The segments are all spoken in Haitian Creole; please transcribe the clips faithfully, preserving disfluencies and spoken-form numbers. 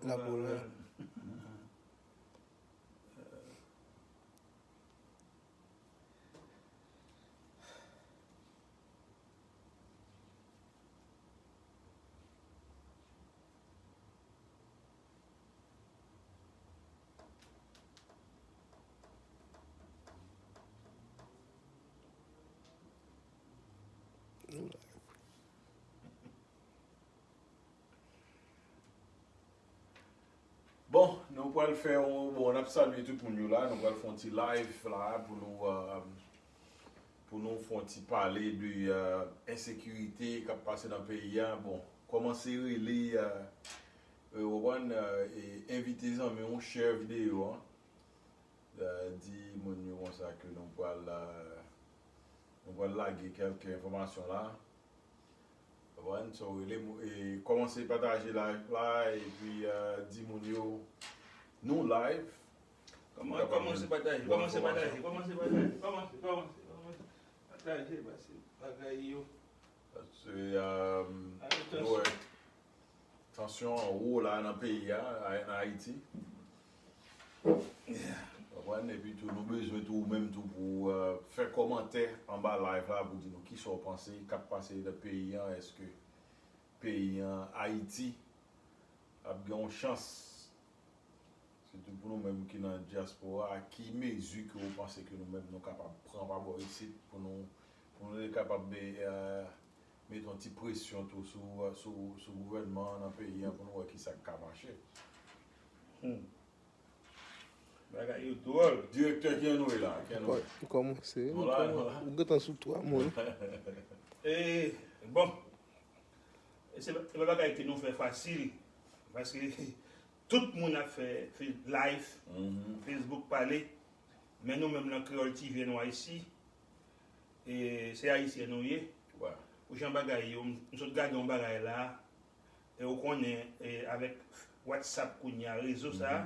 Lapolis. Bon, nou pral fè yon, bon, n ap salye tout moun yo la, nou pral fè yon ti live la pou nou, euh, pou nou fè yon ti pale de, euh, ensekirite k ap pase nan peyi a. Bon, kòmanse rele, euh, euh, ou konprann, euh, e envite zanmi w, share videyo an. Euh, di moun yo konsa ke nou pral, euh, nou pral lage kèlke enfòmasyon la. Konprann? So, rele mou-, e kòmanse pataje live la, epi, euh, di moun yo, nou live. Kòman, kòmanse pataje, kòmanse pataje, kòmanse pataje, kòmanse, kòmanse, kòmanse pataje, pase bagay yo. Paske, euh, nou wè, tansyon an wo la nan peyi a, a, nan Ayiti. Konprann? Epi tou, nou bezwen tou, ou menm tou, pou, euh, fè kòmantè anba live la, pou di nou kisa w panse k ap pase nan peyi an. Èske peyi an, Ayiti, ap gen yon chans, sitou pou nou menm ki nan dyaspora, ki mezi ke w panse ke nou menm nou kapab pran pa bò isit pou nou, pou nou te kapab, eh, mete yon ti presyon tou sou, sou, sou gouvènman an nan peyi an pou nou wè kisa k ka mache? Hmm. Bagay yo dwòl. Direktè, ki jan nou ye la? Ki jan nou ye? Ou kòmanse. Nou la, nou la. Ou gentan sou twa moun. E, bon. E se, se pa bagay ke nou fè fasil. Paske tout moun ap fè, fè live, Facebook pale. Men nou menm nan Kreyòl T V N Y C, e se Ayisyen nou ye. Pou jan bagay yo, m, m sot gade yon bagay la, e ou konnen, e avèk WhatsApp kounye a, rezo sa,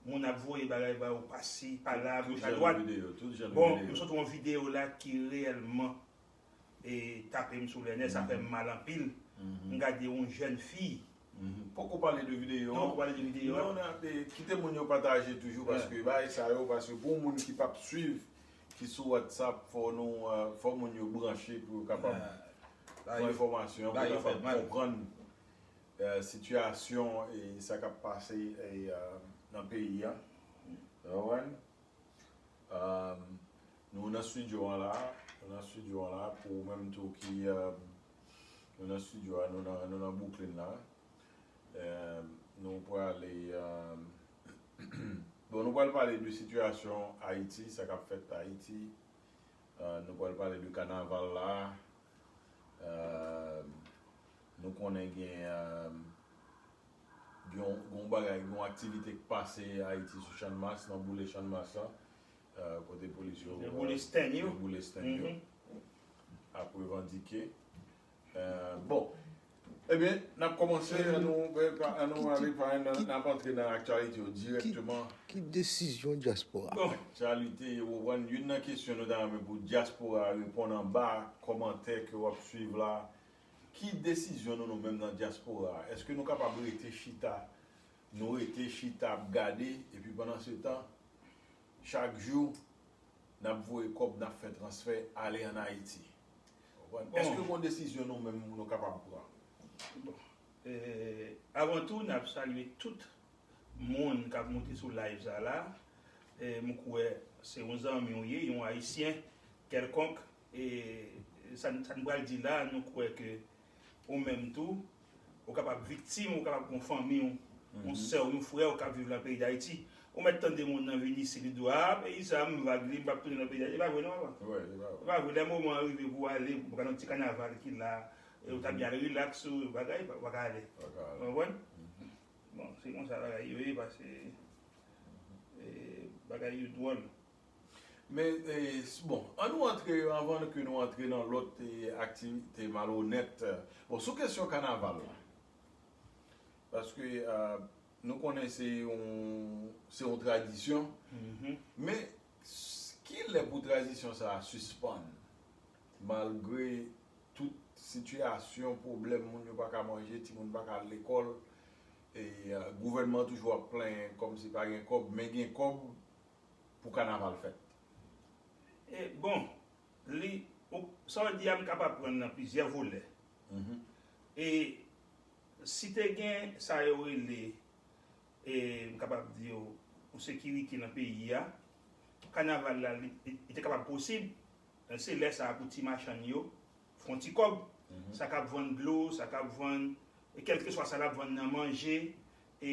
moun ap voye bagay ba ou pasi, pala, goch, adwat. Bon, m sot wè yon videyo la ki reyèlman e tape m sou lè nè, sa fè m mal anpil. M gade yon jèn fi. Poko pale de videyo an. Non, poko pale de videyo an. Non, non, e, kite moun yo pataje toujou, paske bagay sa yo, paske pou moun ki p ap swiv, ki sou WhatsApp, fò nou, eh, fò moun yo branche pou yo kapab pran enfòmasyon, pou yo kapab konprann, eh, sitiyasyon e sa k ap pase, e, eh, nan peyi a. Ou konprann? Um, nou nan studio an la, nou nan studio an la, pou ou menm tou ki, um, nou nan studio a, nou nan, nou nan Brooklyn la. Um, nou prale, um, bon, nou pral pale de sitiyasyon Ayiti, sa k ap fèt Ayiti. Uh, nou pral pale de kanaval la. Euh, nou konnen gen, euh, gen yon, gen yon bagay, gen yon aktivite k pase Ayiti sou Channmas, nan boule Channmas la, euh, kote polis yo, yo boule stand yo, yo boule stand yo, ap revandike. Euh, bon, ebyen, n ap kòmanse, an nou, an nou ale pa, n ap antre nan aktyalite yo dirèkteman. Ki desizyon dyaspora? Bon, aktyalite, ou konprann, youn nan kesyon nou ta renmen pou dyaspora a reponn anba kòmantè ke w ap swiv la. Ki desizyon nou, nou menm nan dyaspora a? Èske nou kapab rete chita, nou rete chita ap gade, epi pandan se tan, chak jou, n ap voye kòb, n ap fè transfè ale ann Ayiti? Ou konprann? Èske gon desizyon nou menm nou kapab pran? Bon. Eh, avan tou, n ap salye tout moun k ap moute sou live sa la. Eh, m kwè se yon zanmi w ye, yon Ayisyen kèlkonk. E sa, n- sa n pral di la, nou kwè ke ou menm tou, ou kapab viktim, ou kapab gon fanmi w, yon sè w, yon frè w k ap viv nan peyi Dayiti. Ou mèt tande moun nan vin isit, li di w, "A, peyi sa, m vag li, m p ap tounen nan peyi Dayiti." E pa vre non, papa? E pa vre. Lè moman an rive pou w ale, pou w nan ti kanaval ki la, e ou ta byen al rilaks, ou bagay, ou pa ka ale. Ou konprann? Bon, se konsa bagay yo ye, paske, e, bagay yo dwòl. Men, e, s- bon, an nou antre, anvan ke nou antre nan lòt, e, aktivite malonèt, e, bon, sou kesyon kanaval la, paske, e, nou konnen se yon, se yon tradisyon, men s- kilè pou tradisyon sa a sispann? Malgre tout sitiyasyon, pwoblèm, moun yo pa ka manje, timoun pa ka al lekòl, e, Gouvènman an toujou ap plenyen kòmsi pa gen kòb, men gen kòb pou kanaval fèt. E, bon, li, ou, sa w di a, m kapab pran l nan plizyè volè. E si te gen sa yo rele, e, m kapab di w, yon sekirite nan peyi a, kanaval la, li, li, li te kapab posib. Se lè sa a pou ti machann yo fè yon ti kòb. Sa k ap vann dlo, sa k ap vann, e kèlkeswa sa l ap vann nan manje, e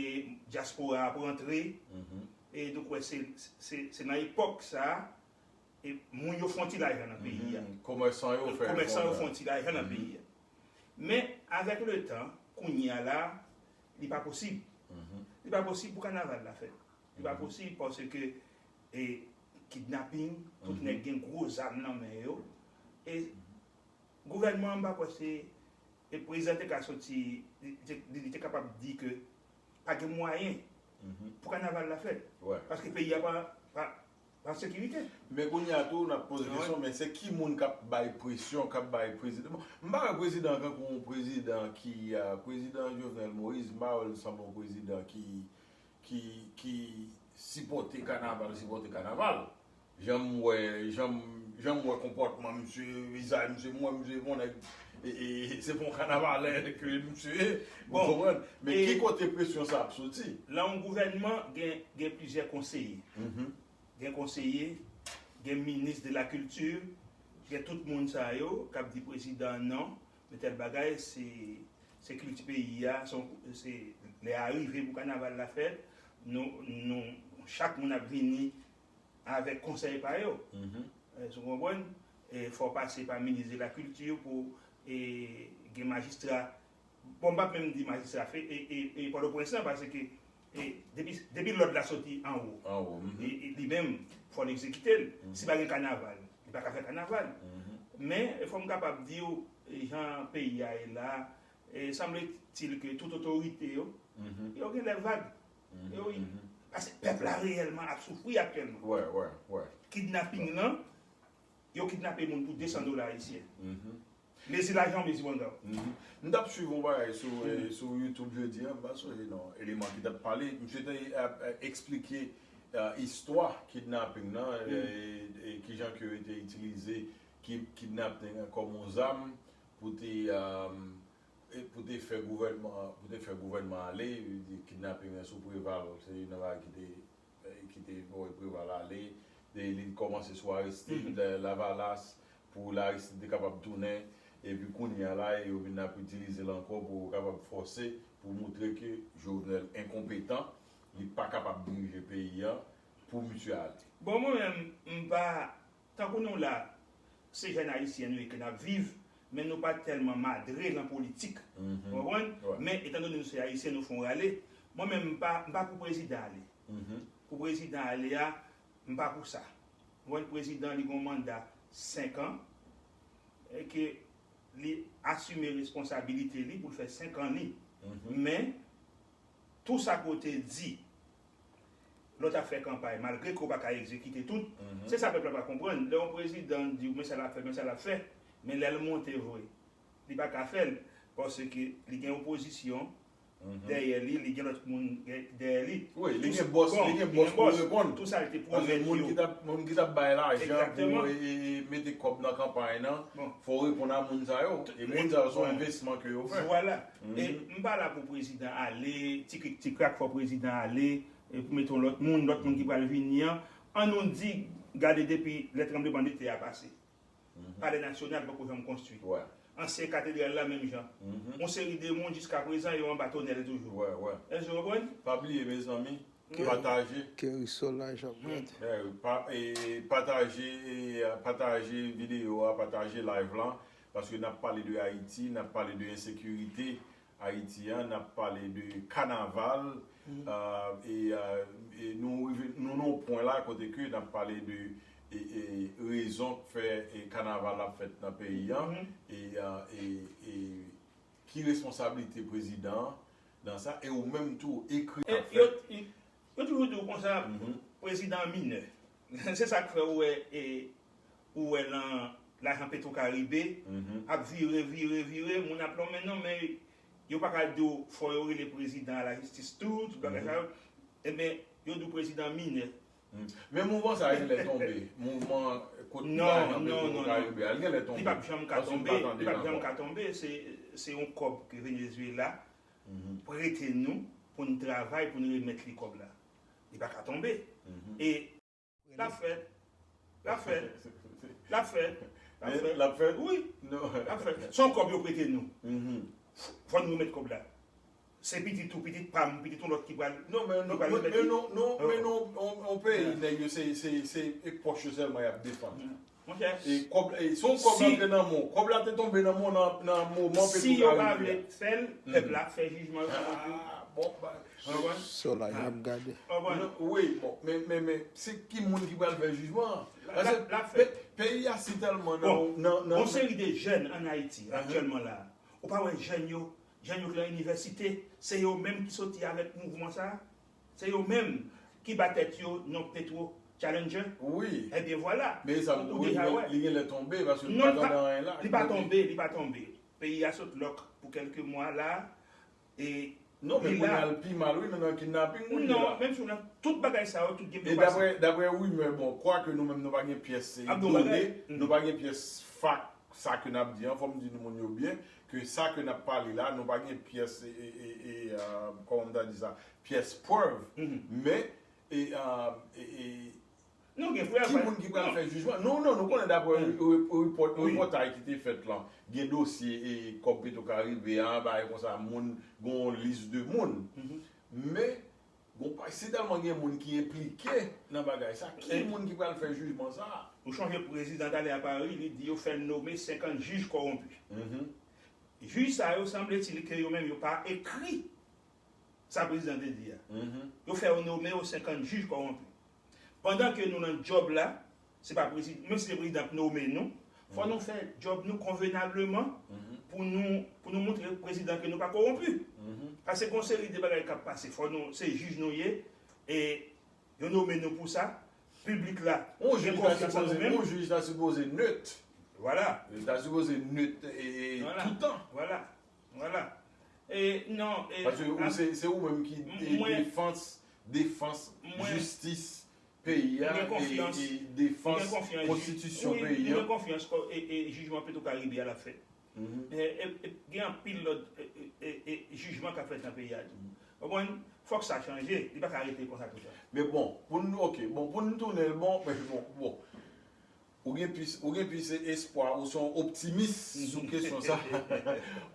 dyaspora ap rantre. E donk, wè, se, se, se nan epòk sa a, e moun yo fè yon ti lajan nan peyi a. Komèsan yo fè. Komèsan yo fè yon ti lajan nan peyi a. Men, avèk letan, kounye a la, li pa posib. Li pa posib pou kanaval la fèt. Li pa posib paske, e, kidnaping, tout nèg gen gwo zam nan men yo. E gouvènman an, m pa kwè se, e prezidan te ka soti, li, li, li te kapab di ke pa gen mwayen pou kanaval la fèt. Paske peyi a pa, pa, pa an sekirite. Men kounye a tou, n ap poze kesyon, men se ki moun k ap bay presyon, k ap bay prezidan? Bon, m pa wè prezidan an tankou yon prezidan ki, prezidan Jovenel Moïse, m pa wè l sanble yon prezidan ki, ki, ki sipòte kanaval, sipòte kanaval. Jan m wè, jan m, jan m wè konpòtman misye, vizaj misye, m wè misye se yon nèg, e, e, se pa yon kanavalè ke misye ye, ou konprann? Men ki kote presyon sa ap soti? Nan yon gouvènman, gen, gen plizyè konseye. Gen konseye, gen minis de la kilti, gen tout moun sa yo k ap di prezidan an non, men tèl bagay, se, se kilti peyi a, se, se lè a rive pou kanaval la fèt, nou, nou, chak moun ap vini avèk konsèy pa yo. Èske w konprann? E fò w pase pa minis de la kilti pou, e, gen majistra. Bon, m p ap menm di majistra fe, e, e, e Pòtoprens lan, paske, e, depi, depi lòd la soti anwo, Anwo. e, e, li menm, fò l egzekite l. Si pa gen kanaval, li pa ka fè kanaval. Men, e fò m kapab di w, e, jan peyi a ye la, e, sanble-t-il ke tout otorite yo, yo gen lè vag. Yo, paske pèp la reyèlman ap soufri aktyèlman. Wè, wè, wè. Kidnaping lan, yo kidnape moun pou de san dola ayisyen. Mezi lajan, mezi banda. M t ap swiv yon bagay sou, e, sou YouTube jodi a, m pa sonje non eleman ki t ap pale. Misye te ap, ap eksplike, e, istwa kidnaping nan, e, e kijan ke yo te itilize ki, kidnaping nan kòm yon zam pou te, e, e pou te fè gouvènman, pou te fè gouvènman ale, kidnaping nan sou Preval, se youn nan bagay ki te, e, ki te voye Preval ale, e li kòmanse sou Aristide, Lavalas, pou Aristide te kapab tounen, epi kounye a la, yo vin ap itilize l ankò pou yo kapab fòse, pou moutre ke Jovenel enkonpetan, li pa kapab dirije peyi a, pou misye ale. Bon, mwen menm, m pa, tankou nou la, se jèn ayisyen nou ye ke n ap viv, men nou pa tèlman madre nan politik. Ou konprann? Men, etandone nou se ayisyen, nou fè yon rale. Mwen menm, m pa, m pa pou prezidan ale. Pou prezidan ale a, m pa pou sa. Ou konprann, prezidan, li gen yon manda senk an, e ke li asime responsabilite li pou l fè senk an li. Men, tou sa ke w te di lè w t ap fè kanpay, malgre ke w pa ka egzekite tout, se sa pèp la pa konprann. Lè yon prezidan di w, men sa l ap fè, men sa l ap fè, men lè l monte vre, li pa ka fè l, paske li gen opozisyon dèyè li, li gen lòt moun dèyè li. Wi, li gen bòs, li gen bòs pou reponn. Tou sa l te pwomèt yo. Moun ki t ap bay lajan pou, e, e, mete kòb nan kanpay nan, fò w reponn a moun sa yo. E moun sa yo se yon envestisman ke yo fè. Vwala. E m pa la pou prezidan ale, ti krik ti krak, fò prezidan ale, e pou mete yon lòt moun, lòt moun ki pral vini an. An nou di, gade depi lè tranblemanntè a pase. Palè Nasyonal poko janm konstwi. Ansyen katedral la menm jan. Yon seri de moun jiskaprezan yo anba tonèl toujou. Èske w konprann? Pa bliye, mezanmi, pataje. Kerisol la, Jacques Brett. Pataje, pataje videyo a, pataje live lan, paske n ap pale de Ayiti, n ap pale de ensekirite Ayiti an, n ap pale de kanaval, e, e nou rive, nou nan yon pwen la kote ke n ap pale de, e, e, rezon k fè, e, kanaval ap fèt nan peyi an, e, e, e ki responsablite prezidan an nan sa, e ou menm tou, ekri k ap fèt. Yo toujou di w konsa, prezidan an minè. Se sa k fè ou wè, e, ou wè lan lajan Petwokaribe ap vire, vire, vire, moun ap lonmen non, men Yo pa ka di w fò yo rele prezidan a lajistis tou, tout bagay sa yo. Ebyen, yo di w prezidan minè. Men mouvman sa a genlè tonbe. Mouvman kot lajan Petro Caribe a, l genlè tonbe. Li p ap janm ka tonbe. Li p ap janm ka tonbe. Se se yon kòb ke Venezuela prete nou pou n travay pou n remèt li kòb la. Li pa ka tonbe. E l ap fèt. L ap fèt. L ap fèt. L ap fèt. L ap fèt. Wi. L ap fèt. Se yon kòb yo prete nou. Fò nou remèt kòb la. Se pitit ou, pitit pa m, pitit yon lòt ki pral. Non, men non, men non, non, men non, on, on peyi, nèg yo, se, se, se e pòch yo sèlman y ap defann. Monchè. E kòb, e, se yon kòb antre nan men w. Kòb la te tonbe nan men w nan, nan moman Petro Caribe a. Si yo pa vle fè l, pèp la ap fè jijman yo konprann. Ah, bon, ba, Konprann? Sou la y ap gade. Konprann? Wi, bon, men, men, men, se ki moun ki pral fè jijman an? Paske pe- peyi a si tèlman nan, nan, nan. Yon seri de jèn ann Ayiti, aktyèlman la a, ou pa wè jèn yo, jèn yo k nan inivèsite, se yo menm ki soti avèk mouvman sa a? Se yo menm ki ba tèt yo non Petro Challenger? Wi. Ebyen vwala. Men sa m di w, li genlè tonbe paske nou pa tande anyen la. Li pa tonbe, li pa tonbe. Peyi a sot lòk pou kèlke mwa la a. E Non, men kounye a l pi mal wi, nou nan kidnaping kounye a. Non, menm si w nan tout bagay sa yo, tout gen pou pase. E daprè, daprè rimè, bon, kwake nou menm nou pa gen pyès done, nou pa gen pyès fak sa ke n ap di an, fò m di nou moun yo byen, ke sa ke n ap pale la, nou pa gen pyès, e, e, e, e, kòman m ta di sa, pyès prèv, men, e, e, e, Nou gen frè. Ki moun ki pral fè jijman? Non, non, nou konnen daprè ripòtay ki te fèt lan, gen dosye e kòb Petro Caribe a, bagay konsa, moun, gen yon lis de moun. Men, bon, si tèlman gen moun ki enplike nan bagay sa, ki moun ki pral fè jijman sa? Ou chonje prezidan t ale a Pari, li di yo fè l nome senkant jij kòwonpi. Jij sa yo, sanble-t-il ke yo menm yo pa ekri sa prezidan te di a. Yo fè yo nome yo senkant jij kòwonpi. Pandan ke nou nan djòb la, se pa prezidan, menm si se prezidan k nome nou, fò nou fè djòb nou konvenableman pou nou pou nou montre prezidan ke nou pa kowonpi. Paske gon seri de bagay k ap pase, fò nou, se jij nou ye, e yo nome nou pou sa, piblik la gen konfyans an nou menm. Yon jij ta sipoze net. Vwala. Li ta sipoze net e, e, toutan. Vwala. Vwala. E, non, e, Paske ou se, se ou menm ki de, defans, defans jistis peyi a e, e defans konstitisyon peyi a. Mwen gen konfyans, mwen gen konfyans e, e, jijman Petro Caribe a l ap fèt. E, e, e, gen anpil lòt e, e, e, jijman k ap fèt nan peyi a tou. Ou konprann? Fòk sa chanje. Li pa ka rete konsa toutan. Men bon, pou n, ok, bon, pou n tounen l, bon, men bon, bon. Ou gen plis, ou gen plis espwa, ou se yon optimis sou kesyon sa.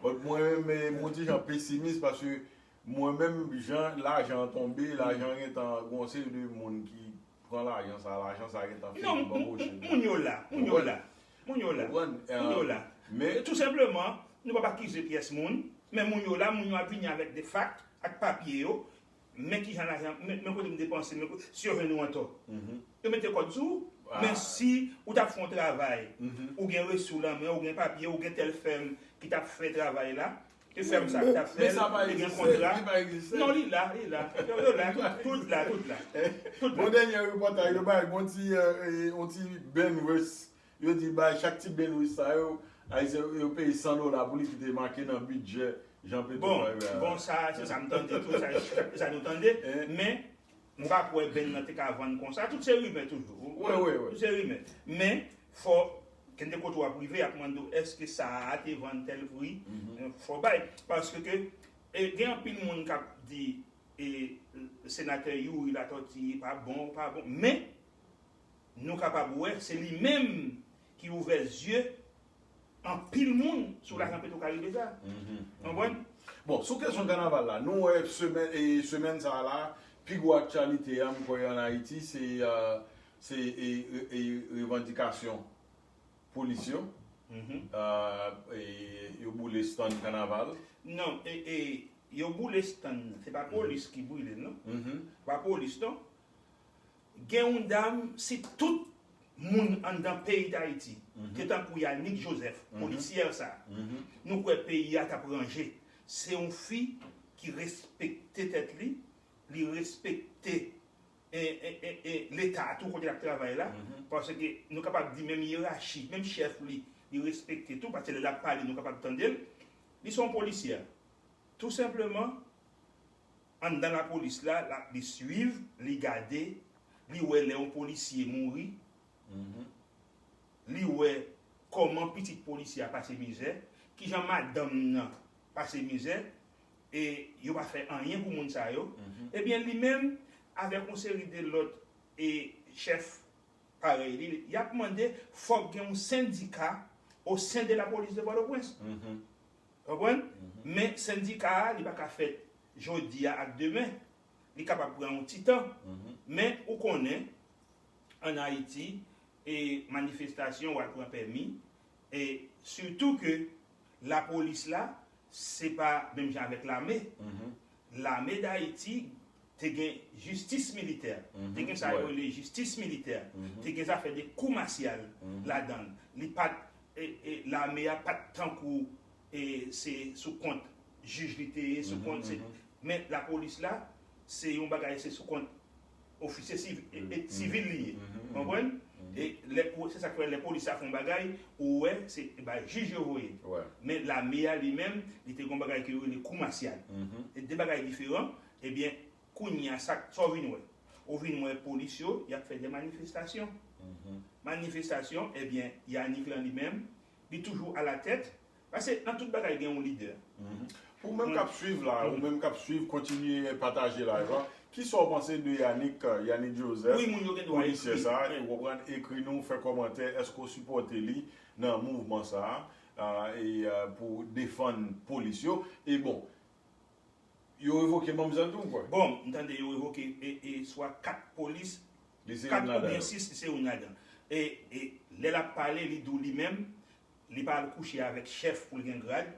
But mwen menm, mwen ti jan pesimis paske mwen menm, jan lajan an tonbe, lajan an gentan, gen yon seri de moun ki pran lajan sa, lajan sa gentan fini banboche. Non, moun yo la, moun yo la, moun yo la, moun yo la. Men tou senpleman, nou p ap akize pyès moun, men moun yo la, moun yo ap vini avèk de fakt, ak papye yo, men kijan lajan, men, men kote m depanse, men kote, si yo jwenn ou antò. Yo mete kòd sou ou, men si ou t ap fè yon travay, ou gen resi w nan men w, ou gen papye, ou gen tèl fèm ki t ap fè travay la, e fèm sa k t ap fè l, li gen kontra. Non, li la, li la. Yo, yo la, tout, tout la, tout la. Tout la. Bon, dènye repòtaj, yo bay, bon ti, yon ti band rest. Yo di bay chak ti band rest sa yo, Ayisyen yo peye san dola pou li kite make nan bidjè Jean Petro Caribe a. Bon, sa, se sa m tande tou, sa, se sa nou tande. Men, m pa kwè band nan te ka vann konsa. Tout se rimè toujou. Wi, wi, wi. Tout se rimè. Men, fò, kende kote w ap rive, y ap mande w èske sa a te vann tèl pri, fò bay. Paske ke, e, gen anpil moun k ap di, e, senatè Youri Latortue pa bon, pa bon. Men, nou kapab wè, se li menm ki ouvè zye anpil moun sou lajan Petro Caribe sa. Konprann? Bon, sou kesyon kanaval la, nou wè semèn, e, semèn sa a la, pi gwo aktyalite a, m kwè, ann Ayiti, se, e, se, e, e, e, revandikasyon polis yo. E, yo boule stand kanaval. Non, e, e, yo boule stand, se pa polis ki boule l, non. Se pa polis, non. Gen yon dam, si tout moun anndan peyi Dayiti te tankou Yanick Joseph, polisyè sa, nou kwè peyi a t ap ranje. Se yon fi ki respekte tèt li, li respekte e, e, e, e, Leta a tou kote l ap travay la, paske nou kapab di menm yerachi, menm chèf li, li respekte tou, paske lè l ap pale, nou kapab tande l. Li se yon polisyè. Tou senpleman, anndan lapolis la, l ap, li swiv, li gade, li wè lè yon polisye mouri, li wè kòman pitit polisye a pase mizè, kijan madanm nan pase mizè, e yo pa fè anyen pou moun sa yo, ebyen, li menm, avèk yon seri de lòt e chèf parèy li, y ap mande fòk gen yon sendika au sein de la police de Pòtoprens. Konprann? Men sendika a, li pa ka fèt jodi a ak demen. Li kapab pran yon ti tan. Men ou konnen, ann Ayiti, e manifestasyon, w al pran pèmi, e sitou ke lapolis la, se pa menm jan avèk lame. Lame Dayiti te gen jistis militè, te gen sa yo rele jistis militè, te gen zafè de kou masyal ladan l. Li pa t, e, e, lame a pa t tankou, e, se sou kont jij li te ye, sou kont se, men lapolis la, se yon bagay, se sou kont ofisye siv-, e, e, sivil li ye. Konprann? E lè po-, se sa k fè lè polis la fè yon bagay, ou wè, se ba jij yo voye. Men lame a li menm, li te gen yon bagay ke yo rele kou masyal. E de bagay diferan, ebyen, kounye a, sa, sa w vin wè? Ou vin wè polis yo, y ap fè de manifestasyon. Manifestasyon, ebyen, Yanick lan li menm, li toujou alatèt, paske nan tout bagay gen yon lidè. Pou menm k ap swiv la, ou menm k ap swiv, kontinye pataje live la. Kisa w panse de Yanick, Yanick Joseph, wi, moun yo gen dwa polisye ekri, sa, ou konprann, ekri nou, fè kòmantè, èske w sipòte li nan mouvman sa a, e, e, pou defann polis yo? E bon, yo revoke manmzèl tou, m kwè. Bon, m tande yo revoke, e, e, swa kat polis, kat oubyen sis, li se youn ladan. E, e, lè l ap pale, li di w li menm, li pa al kouche avèk chèf pou l gen grad.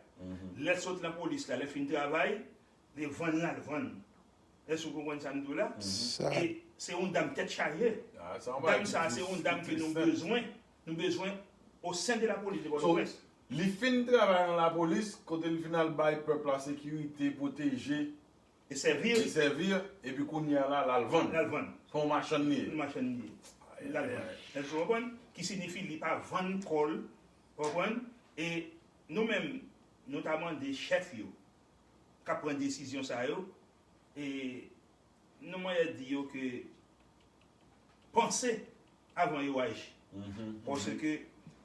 Lè l sot nan polis la, lè l fin travay, li vann l al vann. Èske w konprann sa m di w la? E se yon dam tèt chaje. Dam sa, se yon dam ke nou bezwen. Nou bezwen au sein de la police de Pòtoprens. Li fin travay nan lapolis, kote li fin al bay pèp la sekirite, pwoteje, e sèvi, e sèvi, epi kounye a la, l al vann. L al vann. Se yon machann li ye. Yon machann li ye. L al vann. Èske w konprann? Ki siyifi li pa vann kò l, w konprann? E nou menm, nou ta mande chèf yo, k ap pran desizyon sa yo, e nou manyè di yo ke panse avan yo aji. Paske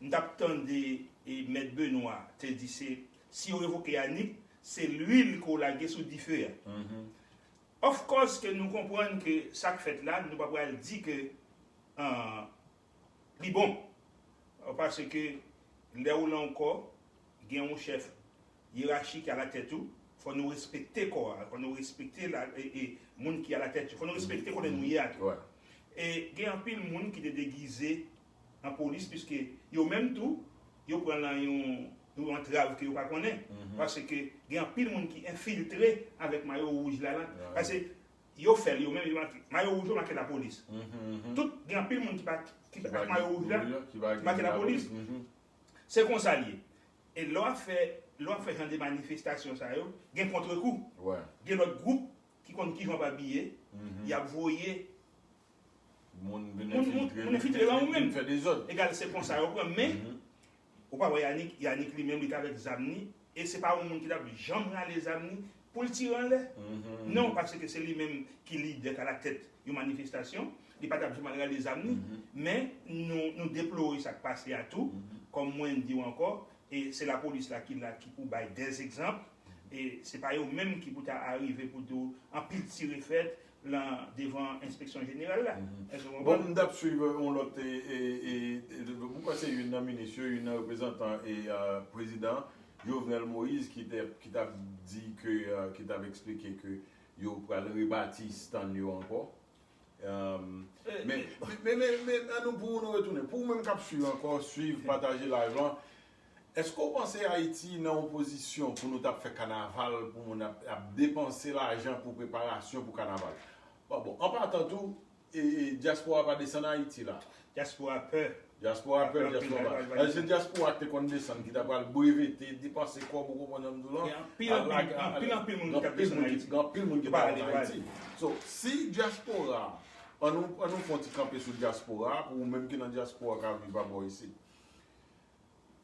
m t ap tande, e, Mèt Benoît te di se, si yo revoke Yanick, se lwil ke w lage sou dife a. Of course ke nou konprann ke sa k fèt la, nou pa pral di ke, ah, li bon. Paske lè ou lan yon kò, gen yon chèf yerachi ki alatèt ou, fò nou respekte kò a, fò nou respekte la, e, e, moun ki alatèt yo, fò nou respekte kote nou ye a tou. E gen anpil moun ki te degize an polis, piske yo menm tou, yo pran lan yon, yon antrav ke yo pa konnen. Paske gen anpil moun ki enfiltre avèk mayo wouj la, la. Paske yo fè l, yo menm, yo make. Mayo wouj yo make lapolis. Tout, gen anpil moun ki pa, ki ak mayo wouj la, ki make lapolis. Se konsa l ye. E lè w ap fè, lè w ap fè jan de manifestasyon sa yo, gen kontrekou. Gen lòt gwoup ki konn kijan w ap abiye, y ap voye moun vin enfiltre, moun enfiltre lan ou menm. Egal, se konsa yo pran, men ou pa wè Yanick, Yanick li menm, li t avèk zam li, e se pa yon moun ki t ap janm rale zam li pou l tire anlè. Non, paske se li menm ki lidè, k alatèt yon manifestasyon, li pa t ap janm al rale zam li. Men nou, nou deplore sa k pase a tou, kòm mwen di w ankò, e se lapolis la ki la, ki pou bay dè egzanp, e se pa yo menm ki pou ta arive pou di w anpil tire fèt lan, devan enspeksyon jeneral la. Èske w konprann? Bon, m t ap swiv yon lòt, e, e, e, e, m kwè se youn nan minis yo, youn nan reprezantan, e, a, prezidan Jovenel Moïse ki te, ki t ap di ke, a, ki t ap eksplike ke yo pral rebati stand yo ankò. Men, men, men, men, men, an nou, pou nou retounen. Pou ou menm k ap swiv ankò, swiv, pataje live lan. Èske w panse Ayiti nan yon pozisyon pou nou t ap fè kanaval, pou moun ap, ap depanse lajan pou preparasyon pou kanaval? Bon, bon, an patan tou, e, e, dyaspora pa desann Ayiti la. Dyaspora pè. Dyaspora pè, dyaspora pa. Paske se dyaspora ki te konn desann, ki ta pral brevete, depanse kòb, ou konprann sa m di w lan. Gen anpil, anpil, anpil, anpil moun ki t ap desann Ayiti. Gen anpil moun ki pa al Ayiti. So, si dyaspora, an nou, an nou fè yon ti kanpe sou dyaspora, pou ou menm ki nan dyaspora k ap viv abò isit.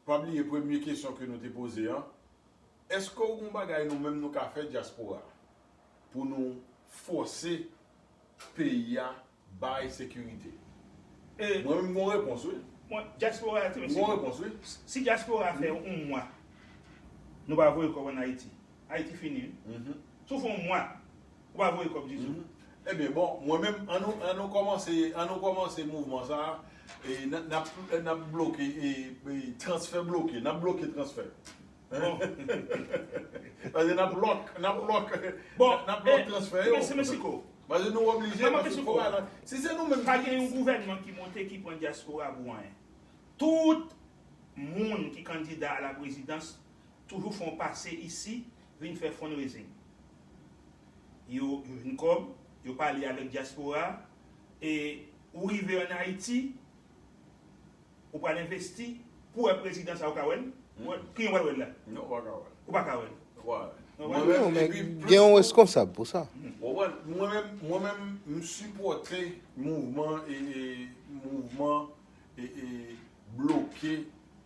Pa bliye premye kesyon ke nou te poze an, Èske w gen yon bagay nou menm nou ka fè dyaspora pou nou fòse peyi a bay sekirite? Mwen menm m gen yon repons wi. Mwen, dyaspora a, ti mesye. M gen yon repons wi. Si dyaspora a fè yon mwa, nou pa voye kòb ann Ayiti, Ayiti fini wi. Si w fè yon mwa, ou pa voye kòb ditou. Ebyen bon, mwen menm, ann nou, ann nou kòmanse, ann nou kòmanse mouvman sa a, e n ap, n ap, n ap bloke, e, e, transfè bloke, n ap bloke transfè. Bon. Paske n ap lòk, n ap lòk, bon, n ap lòk transfè yo. Mèsi, mèsi ko. Paske nou oblije, paske fò pa la. Si se nou menm ki. Pa gen yon gouvènman ki monte ki pran dyaspora pou anyen. Tout moun ki kandida a la prezidans toujou fè yon pase isi, vin fè fundraising. Yo, yo jwenn kòb, yo pale avèk dyaspora, e ou rive ann Ayiti, ou pral envesti, pou wè prezidan sa, ou ka wè l? Ou wè, ki jan w pral wè l la? Non, ou pa ka wè l. Ou pa ka wè l. Ou pa wè l. Non, men gen yon reskonsab pou sa. Ou konprann? Mwen menm, mwen menm, m sipòte mouvman, e, e, mouvman, e, e, bloke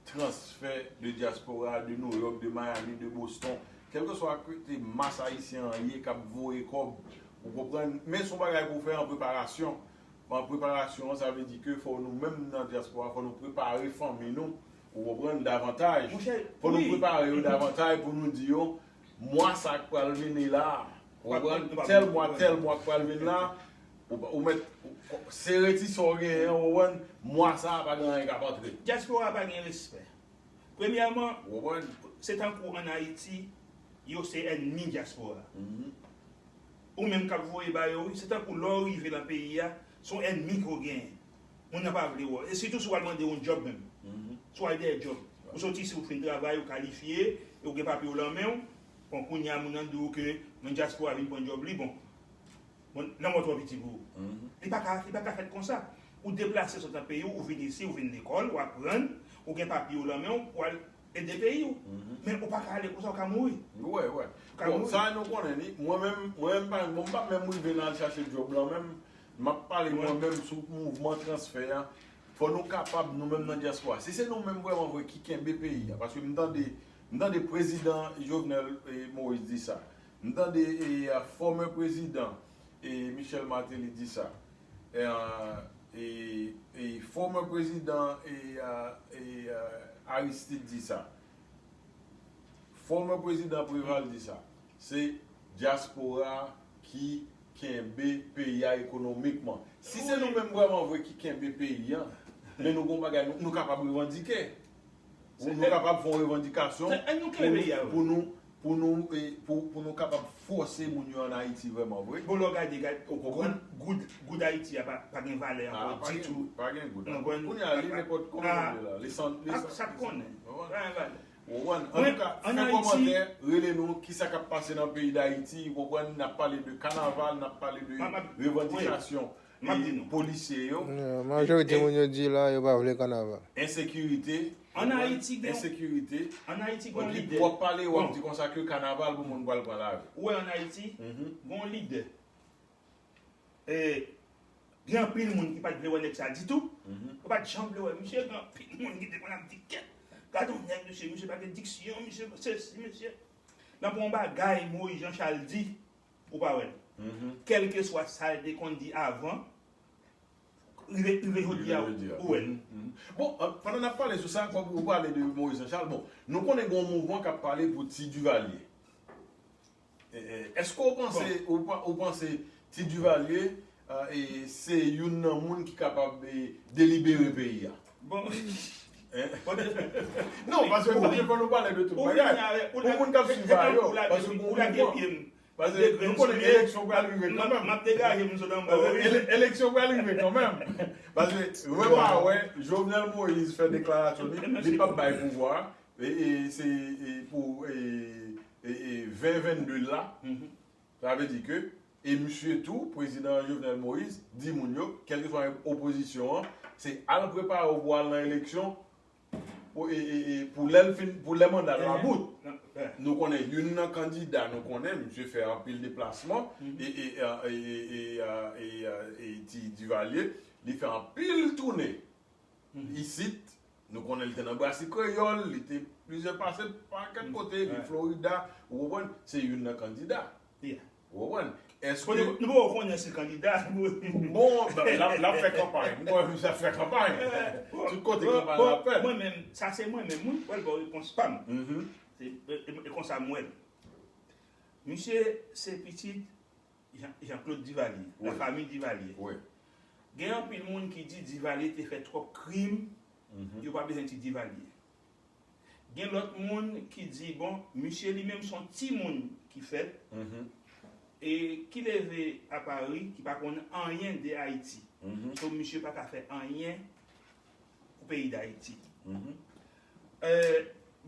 transfè de dyaspora, de New York, de Miami, de Boston, kèlkeswa kote mas ayisyen an ye k ap voye kòb, ou konprann? Men se yon bagay pou w fè an preparasyon. An preparasyon an, sa vle di ke fò nou menm nan dyaspora, fò nou prepare fanmi nou, ou konprann, davantaj. Fò nou prepare yo davantaj pou nou di yo, mwa sa k pral vini la, ou konprann, tèl mwa, tèl mwa k pral vin la, ou, ou mèt, ou, se reti sa w genyen an, ou konprann, mwa sa a pa gen anyen k ap antre. Dyaspora pa gen respè. Premyèman, se tankou ann Ayiti, yo se ènmi dyaspora. Ou menm k ap voye ba yo, wi, se tankou lè w rive nan peyi a, se yon ènmi ke w genyen. Moun nan pa vle wè w. E sitou si w al mande yon djòb menm. Si w al dèyè djòb. Ou soti isi, ou fin travay, ou kalifye, e ou gen papye w lan men w. Bon, kounye a, moun nan di w ke, men dyaspora vin pran djòb li, bon. Bon, lanmò twò piti pou ou. Li pa ka, li pa ka fèt konsa. Ou deplase sot nan peyi w, ou vin isi, ou vin lekòl, ou aprann, ou gen papye w lan men w, ou al ede peyi w. Men ou pa ka ale konsa, ou ka mouri. Wi, wi. Ou ka mouri. Bon, sa nou konnen li. Mwen menm, mwen menm, pa, bon, m pa menm rive nan al chache djòb lan menm. M ap pale mwen menm sou mouvman transfè a. Fò nou kapab, nou menm nan dyaspora. Si se nou menm vrèman vre ki kenbe peyi a. Paske m tande, m tande prezidan Jovenel, e, Moïse di sa. M tande, e, a, fòmè prezidan, e, Michel Martelly di sa. E, a, e, e, fòmè prezidan, e, a, e, a, Aristide di sa. Fòmè prezidan Préval di sa. Se dyaspora ki kenbe peyi a ekonomikman. Si se nou menm vrèman vre ki kenbe peyi a, men nou gon bagay, nou, nou kapab revandike. Ou nou kapab fè yon revandikasyon pou nou, pou nou, e, pou, pou nou kapab fòse moun yo ann Ayiti vrèman vre. Bon, lè w gade, gade, ou konprann? Goud, goud, goud Ayiti a pa, pa gen valè ankò ditou. Pa gen goud. Kounye a, li nenpòt kòman l ye la. Li san, li san. Sa k konnen. Pa gen valè. Ou konprann? Antouka, fè kòmantè, rele nou, kisa k ap pase nan peyi Dayiti, ou konprann, n ap pale de kanaval, n ap pale de revandikasyon polisye yo. Majorite moun yo di la, yo pa vle kanaval. Ensekirite. Ann Ayiti gen, ensekirite. Ann Ayiti gen yon lidè. Epi w ap pale, w ap di konsa ke kanaval pou moun pral pran lari. Ou wè ann Ayiti, gen yon lidè. E, gen anpil moun ki pa t vle wè nèg sa ditou. Yo pa t janm vle wè misye. Gen anpil moun ki te konn ap di, "Kèt, gade yon nèg, misye, misye pa gen diksyon, misye sesi, misye." Nan pou yon bagay Moïse Jean Charles di, ou pa wè l. Kèlkeswa sa l te konn di avan, rive, rive jodi a, ou wè l. Bon, pandan n ap pale sou sa, kòm ou pale de Moïse Jean Charles, bon, nou konnen gen yon mouvman k ap pale pou Ti Duvalier. E, e, èske w panse, ou pa, ou panse Ti Duvalier, a, e, se youn nan moun ki kapab, e, delibere peyi a? Bon. Non, paske fò nou pale de tout bagay. Pou moun k ap swiv a yo, paske pou mouvman, paske nou konnen eleksyon pral rive kanmenm. M ap degaje m sot anba. Paske ele-, eleksyon pral rive kanmenm. Paske, wè pa wè, Jovenel Moïse fè deklarasyon li, li p ap bay pouvwa. E, e, se, e, pou, e, e, e, ven vennde la. Sa vle di ke, e misye tou, prezidan Jovenel Moïse, di moun yo, kèlkeswa opozisyon an, se al prepare w pou al nan eleksyon, pou, e, e, e, pou lè l fin, pou lè manda l la bout. Nou konnen youn nan kandida, nou konnen, misye fè anpil deplasman, e, e, e, e, e, e, e, e, Ti Duvalier, li fè anpil tounen isit, Nou konnen li te nan Brasi Kreyòl, li te plizyè pase pakèt kote, li Florida, ou konprann? Se youn nan kandida. Ou konprann? Èske Nou poko konnen si kandida. Bon, l ap fè kanpay. M kwè misye ap fè kanpay. Tout kote kanpay la ap fèt. Mwen menm, sa se mwen menm wi, m pral ba w repons pa m. Se e konsa m wè l. Misye se pitit Jean Claude Duvalier, la famille Duvalier. Gen anpil moun ki di Duvalier te fè twòp krim, yo pa bezwen di Duvalier. Gen lòt moun ki di, bon, misye li menm se yon timoun ki fèt e ki leve a Pari, ki pa konn anyen de Ayiti. So, misye pa ka fè anyen pou peyi Dayiti.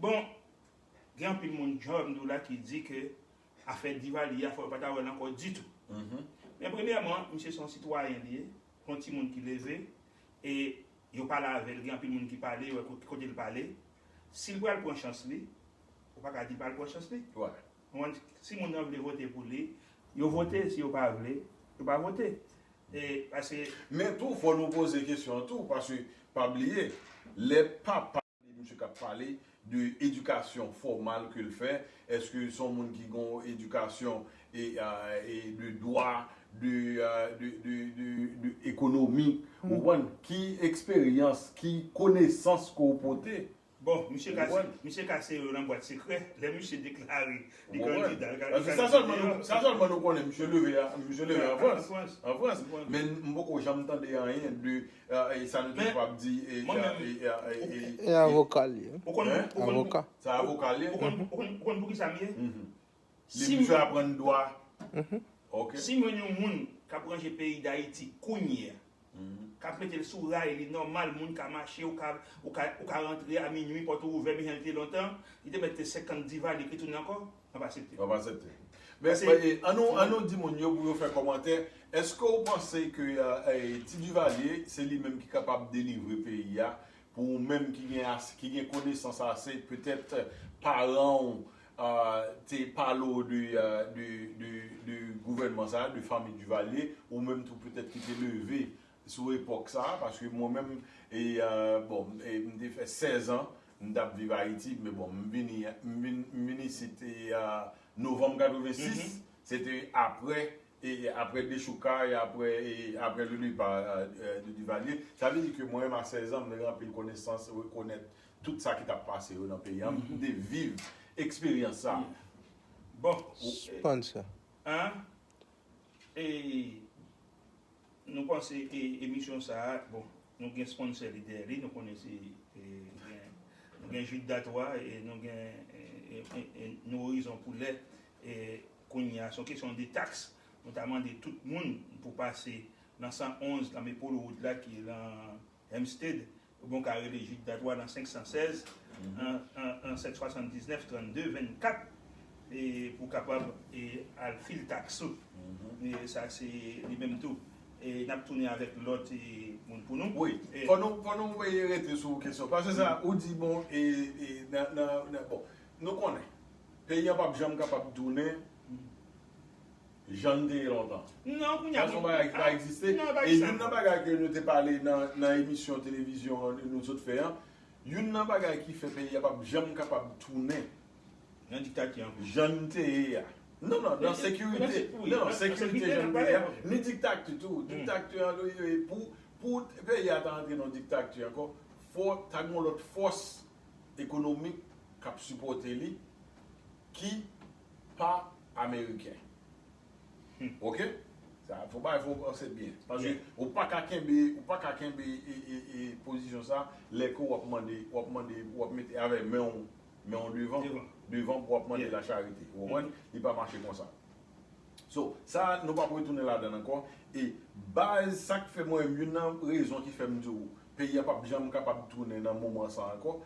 Bon, gen anpil moun, jan m di w la, ki di ke afè Duvalier a, fò yo pa ta wè l ankò ditou. Men premyèman, misye se yon sitwayen li ye, se yon timoun ki leve, e yo pale avè l, gen anpil moun ki pale, yo wè ki kote l pale. Si l pral pran chans li, ou pa ka di l pa al pran chans li. Ou konprann? Si moun nan vle vote pou li, yo vote, si yo pa vle, yo pa vote. E, paske. Men tou, fò nou poze kesyon an tou, paske, pa bliye, lè papa Misye k ap pale de edikasyon fòmal ke l fè, èske se yon moun ki gen yon edikasyon e, e de dwa, de, de, de, de, de ekonomi, ou konprann? Ki eksperyans, ki konesans ke w pote? Bon, misye kase, misye kase yo nan bwat sekrè, lè misye deklare li kandida, li ka, li ka mete yo deyò. Sa sèlman nou konnen, misye leve a, misye leve an Frans. An Frans. Men m poko janm tande anyen de E sa nou te kapab di. E avoka li ye. Avoka. Sa avoka li ye. Ou konn poukisa m ye? Li bezwen aprann dwa. Si m jwenn yon moun k ap ranje peyi Dayiti kounye a, k ap mete l sou ray li nòmal, moun ka mache, ou ka, ou ka, ou ka rantre a minui, pòt ou ouvè, men jan l te lontan, li te mèt te senkant diva, li ki tounen ankò, m ap aksepte. W ap aksepte. Men, e, an nou, an nou di moun yo pou yo fè kòmantè. Èske w panse ke, e, e, Ti Duvalier, se li menm ki kapab delivre peyi a? Pou ou menm ki gen as, ki gen konesans ase, petèt paran w, e, te pale w de, e, de, de, de gouvènman sa, de fanmi Duvalier, ou menm tou petèt ki te leve sou epòk sa, paske mwen menm, e, e, bon, e, m te fè sèz an, m t ap viv Ayiti, men bon, m vini, m vin, m vin isit, e, e, novanm katrevensis, se te apre, e, e, apre dechouka, e apre, e, apre le depa, e, e, de Duvalier. Sa vle di ke mwen menm a sèz an, m te gen anpil konesans, rekonèt tout sa ki t ap pase yo nan peyi a, m te viv eksperyans sa. Bon, Spencer. An? E nou panse e emisyon sa a, bon, nou gen sponsè li dèyè li, nou konnen se, e, gen, nou gen Jude Datwa, e nou gen, e, e, e, e Nou Orizon Poulè, e kounye a, se yon kesyon de taks. Nou ta mande tout moun pou pase nan san onz, nan men Polo Wood la, ki lan Hempstead, oubyen w ka rele Jude Datwa nan senk san sèz, an, an, an sèt swasanndiznèf, trannde, vennkat, e pou w kapab, e, al fil taks ou. E sa se li menm tou. E n ap tounen avèk lòt, e, moun pou nou. Wi. E fò nou, fò nou rete sou kesyon. Paske sa, ou di, bon, e, e, nan, nan, nan, bon, nou konnen. Peyi an p ap janm kapab tounen jan l te ye lontan. Non, kounye a. Sa se yon bagay ki pa egziste. E youn nan bagay ke nou te pale nan, nan emisyon televizyon an nou sot fè an, youn nan bagay ki fè peyi a p ap janm kapab tounen. Nan diktati ankò. Jan l te ye a. Non, non, nan sekirite. Non, non, sekirite jan l te ye a. Ni diktati tou. Diktati an, pou, pou peyi a ta antre nan diktati ankò, fò ta gen yon lòt fòs ekonomik k ap sipòte li ki pa ameriken. Oke? Sa, fò bagay fò w panse byen. Paske ou pa ka kenbe, ou pa ka kenbe e, e, e pozisyon sa lè ke w ap mande, w ap mande, w ap mete avè men w, men w devan, devan pou w ap mande lacharite. Ou konprann? Li pa mache konsa. So, sa, nou p ap retounen ladan l ankò. E baz, sa k fè mwen menm, youn nan rezon ki fè m di w, peyi a p ap janm kapab tounen nan moman sa ankò.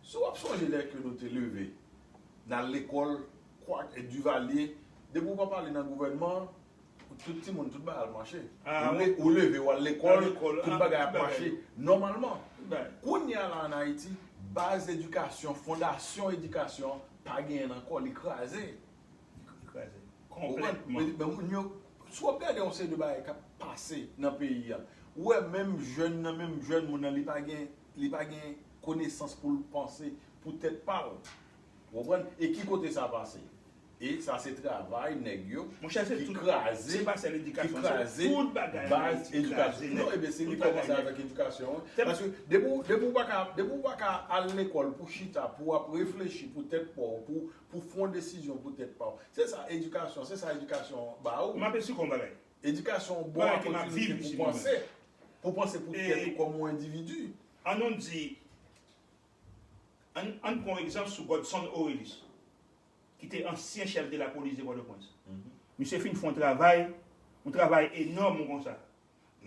Si w ap sonje lè ke nou te leve, n al lekòl, kwak, e Duvalier, depi w pa pale nan gouvènman an, tout timoun, tout bagay al mache. Ou le-, ou leve, w al lekòl, tout bagay ap mache nòmalman. Kounye a la ann Ayiti, baz edikasyon, fondasyon edikasyon an pa genyen ankò, li kraze. Li kraze. Konplètman. Men, men moun yo, si w ap gade yon seri de bagay k ap pase nan peyi a, ou wè menm jèn nan, menm jèn moun nan, li pa gen, li pa gen konesans pou l panse pou tèt pa l. Ou konprann? E ki kote sa pase? E sa se travay nèg yo Monchè, se ki tout. kraze, Se pa sèl ki edikasyon, kraze se tout bagay an baz Ayiti kraze edikasyon. nèt. Non, ebyen se li Tout kòmanse bagay avèk edikasyon. Se- Paske depi w- depi w pa ka depi w pa ka al lekòl pou chita, pou w ap reflechi pou tèt pa w, pou pou fè yon desizyon pou tèt pa w. Se sa edikasyon, se sa edikasyon ba ou. M ape sou kon bagay. Edikasyon bon Bagay ke m ap opòtinite viv pou isi panse, pou panse pou E- tèt ou kòm yon endividi. An nou di, an, an pran yon egzanp sou Godson Orelus, ki te ansyen chèf de la polis de Pòtoprens. Misye fin fè yon travay, yon travay enòm konsa.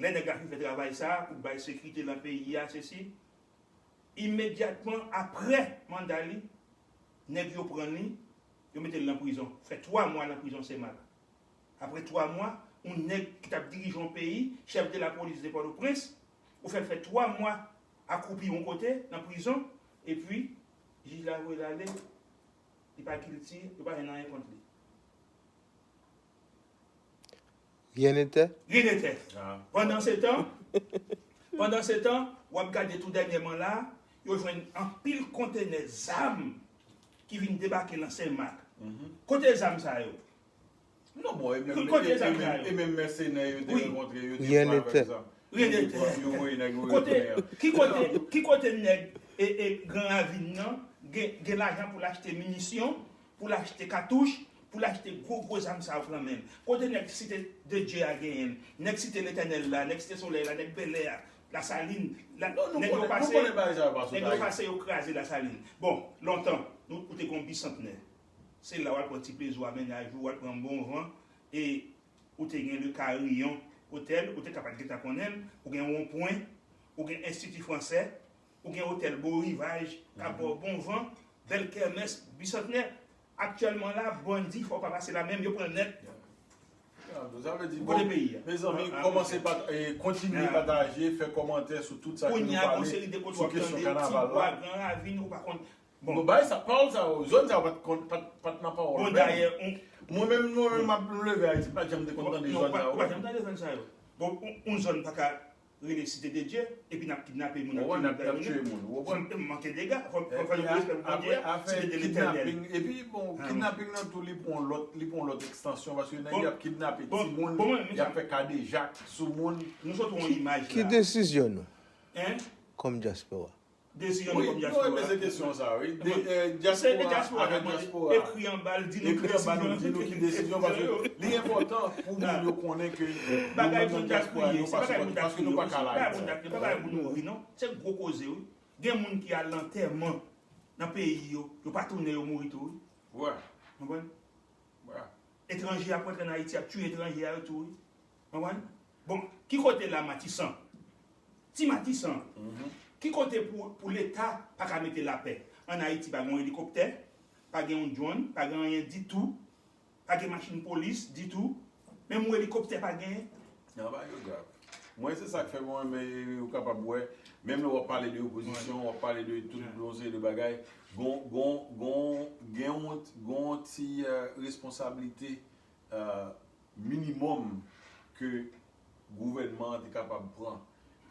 Lè nèg la fin fè travay sa, pou bay sekirite nan peyi a, sesi, imedyatman apre manda li, nèg yo pran li, yo mete l nan prizon. Fè twa mwa nan prizon Senmak. Apre twa mwa, yon nèg ki t ap dirije yon peyi, chèf de la polis de Pòtoprens, ou fè l fè twa mwa akwoupi yon kote nan prizon, epi jij la voye l ale, li pa gilti, yo pa jwenn anyen kont li. Rien n'était. Rien n'était. Ah. Pandan se tan, pandan se tan, w ap gade tou dènyèman la, yo jwenn anpil kontenè zam ki vin debake nan Senmak. Kote zam sa yo? Non, bon, e menm, Kote e, zam e sa menm, yo? e menm mèsenè yo te Wi. rankontre, yo te Rien pran avèk n'était. zam. Rien Yo te n'était. pran, yo voye nèg yo Kote, retounen an. ki kote, ki kote nèg e, e Gran Ravin nan gen, gen lajan pou l achte minisyon, pou l achte katouch, pou l achte gwo gwo zam sa yo nan men l? Kote nèg Site de Dye a genyen l? Nèg Site Letènèl la, nèg Site Solèy la, nèg Bèlè a, Lasalin, la, Non, nou nèg yo konnen, nou pase, konnen bagay sa yo pa sot nèg yo Ayiti. Pase yo kraze Lasalin. Bon, lontan, nou ou te gen yon bisantnè. Se la w al pran Ti Plezi w, Amenaj ou, w al pran Bon Van, e ou te gen Le Carillon Hotel, ou te ka pa t gentan konnen l, ou gen Wonpwen, ou gen Enstiti Fransè, ou gen Otèl Beau Rivage, k ap ba w bon van, bèl kèmès, bisantnè. Aktyèlman la, bandi, fò w pa pase la menm, yo pran l nèt. Ya, sa vle di, Kote bon, peyi a? Mezanmi, Ah, kòmanse ok. pat, eh, kontinye Ah. pataje, fè kòmantè sou tout sa ke nou Kounye a, gon pale seri de kote w sou ap kesyon tande, kanaval Tibwa, la. Gran Ravin, ou pa konn. Bon, bagay sa, pawòl sa yo, zòn sa yo pat konn, pat, pat nan pawòl Bon, menm. Dayè, on, Mwen menm, mwen menm, m ap leve Ayiti, m pa t janm te konn tande non, zòn pa, sa yo. ou pa janm tande zòn sa yo. Bon, on, on zòn pa ka rele Site de Dye, epi n ap kidnape moun, Bon, n ap, n ap touye tiye moun, ou konprann? Fò n manke dega, fò, fò, fò Epi nou respè pou apre, Bondye, afè Site de Letènèl. Kidnaping, epi bon, Ah, kidnaping nan tou, li pran lòt, li pran lòt ekstansyon, paske nèg Bon, y ap kidnape bon, timoun, bon, mwen, y ap fè kadejak sou moun. Nou sot yon imaj Ki la. Desizyon nou Hein? Kòm dyaspora? Desizyon Wi, nou kòm nou renmen dyaspora. se kesyon sa, wi. De, Bon. eh, Se de dyaspora, dyaspora, avèk mwen, dyaspora. Ekri anba l, di nou Ekri anba nou, di nou ki desizyon, paske li enpòtan pou moun yo konnen ke nou menm nan dyaspora, nou pa sipòte, paske nou pa ka la. Bagay moun ap kriye, se bagay moun ap kriye, se bagay moun ap kriye, non? Se gwo koze, wi. Gen moun ki al lantèman nan peyi yo, yo pa tounen, yo mouri tou, wi. Wè, Konprann? wè. Etranje ap rantre an Ayiti, ap tiye etranje a yo tou, wi. Konprann? Bon, ki kote la Matisan? Ti Matisan. Ki kote pou, pou Leta pa ka mete lapè? An Ayiti pa gen yon elikoptè, pa gen yon drone, pa gen anyen ditou, pa gen machin polis ditou, menm yon elikoptè pa genyen. Nan bagay yo grav. Mwen se sa k fè mwen renmen ou kapab wè, menm lè w ap pale de opozisyon, w ap pale de tout yon seri de bagay, gon, gon, gon, gen yon, gon ti eh, responsablite eh, minimòm ke gouvènman an te kapab pran.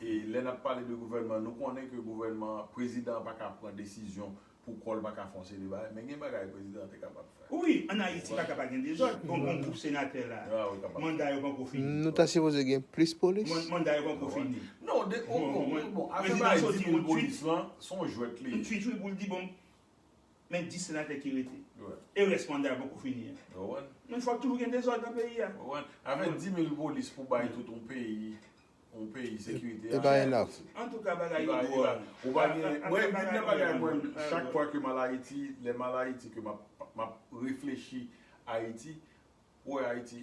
E lè n ap pale de gouvènman, nou konnen ke gouvènman, prezidan an pa ka pran desizyon pou kò l pa ka fè yon seri de bagay, men gen bagay prezidan an te kapab fè. Wi, an Ayiti pa ka pa gen dezòd. Bon, bon gwoup senatè la. Ah, wi, kapab. Manda yo poko fini. Nou ta sipoze gen plis polis? Manda yo poko fini. Non, de, oh, Bon, bon, mwen, bon, afè prezidan bagay soti di mil yon tweet. Polis lan, se yon jwèt li Yon ye. tweet, wi, pou l di, bon, men dis senatè ki rete. Wè. E rès manda yo poko fini an. Ou konprann? Men fòk toujou gen dezòd nan peyi a. Ou konprann? Avèk dis mil polis pou bay tout yon peyi, yon peyi sekirite. E pa enough. Antouka, bagay Li pa, yo li dwòl. pa, ou pa gen, An- an- mwen, bagay youn nan yo bagay dwòl. mwen, Bagay chak yo fwa ke m al Ayiti, lè m al Ayiti, ke m ap, m ap reflechi Ayiti, ou wè Ayiti,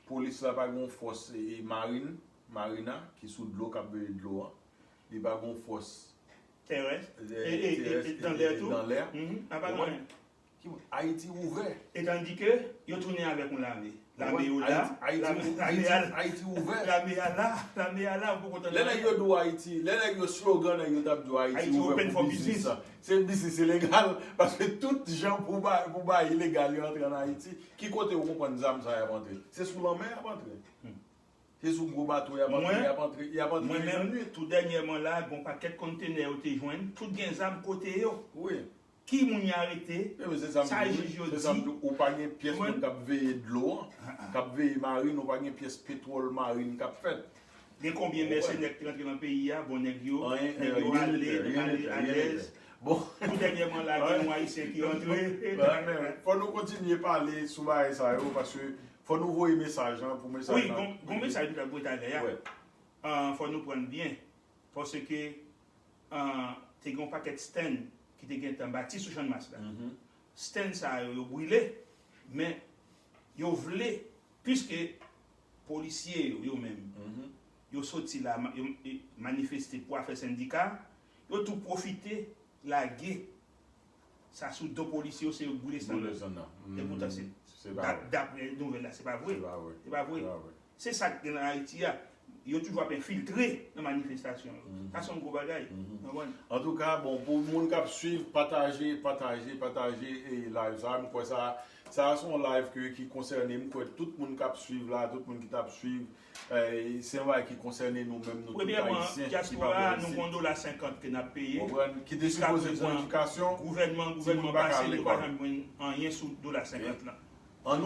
polis la pa gen yon fòs e, e marin, marina, ki sou dlo, k ap veye dlo an. Li pa gen yon fòs Terès. e, E, e, e, terès, e, nan lè tou. nan lè. Mhm, apa Ou konprann? gen. Ki, Ayiti ouvè. Etandike, yo tounen avèk yon lame. Lame yo la. Ayiti, Lame, Ayiti, lame Ayiti, a la. Ayiti ouvè. Lame a la. Lame a la, ou poko tann Lè nèg yo di w Ayiti, lè nèg yo slogan nèg yo t ap di w Ayiti Ayiti ouvè open pou for biznis. business. Se biznis ilegal, paske tout jan pou bay, pou bay ilegal yo antre an Ayiti, ki kote ou konprann zam sa y ap antre? Se sou lanmè y ap antre. Se sou gwo bato y ap antre, y ap antre, y ap antre nan nwit. Mwen menm, tou dènyèman la, gon pakèt kontenè yo te jwenn, tout gen zam kote yo. Wi. Ki moun y arete? Sa jij yo di. Ou pa gen pyès moun k ap veye dlo an, k ap veye marin, ou pa gen pyès petwòl marin k ap fèt. Gen konbyen mèsenè ki te rantre nan peyi a? Bon, nèg yo, nèg yo ale, ale alèz. Bon. Tou dènyèman la, gen yon Ayisyen ki rantre. Fò nou kontinye pale sou bagay sa yo, paske fò nou voye mesaj lan pou mesaj lan. Wi, gon mesaj nou t ap voye talè a. Fò nou pran l byen. Paske te gen yon pakèt stand ki te gentan bati sou Channmas la. Stand sa yo, yo brile, men yo vle, piske polisye yo, yo menm, yo soti la, yo manifeste pou afè sendika, yo tou pwofite lage sa sou do polisye yo, se yo k boule stand nan. Epoutan, se, daprè nouvèl la, se pa vre. Se pa vre. Se sa k gen nan Ayiti a. Yo toujou ap enfiltre nan manifestasyon yo. Sa se yon gwo bagay. Antouka, bon, pou moun k ap swiv, pataje, pataje, pataje live sa. M kwè sa, sa se yon live ki konsène, m kwè tout moun k ap swiv la, tout moun ki t ap swiv, se yon bagay ki konsène nou menm, nou tout Ayisyen ki pa Ayisyen. Premyèman, dyaspora, nou gon dola senkant ke n ap peye. Ki te sipoze pou edikasyon, gouvènman, gouvènman pase, nou pa janm jwenn anyen sou dola senkant lan.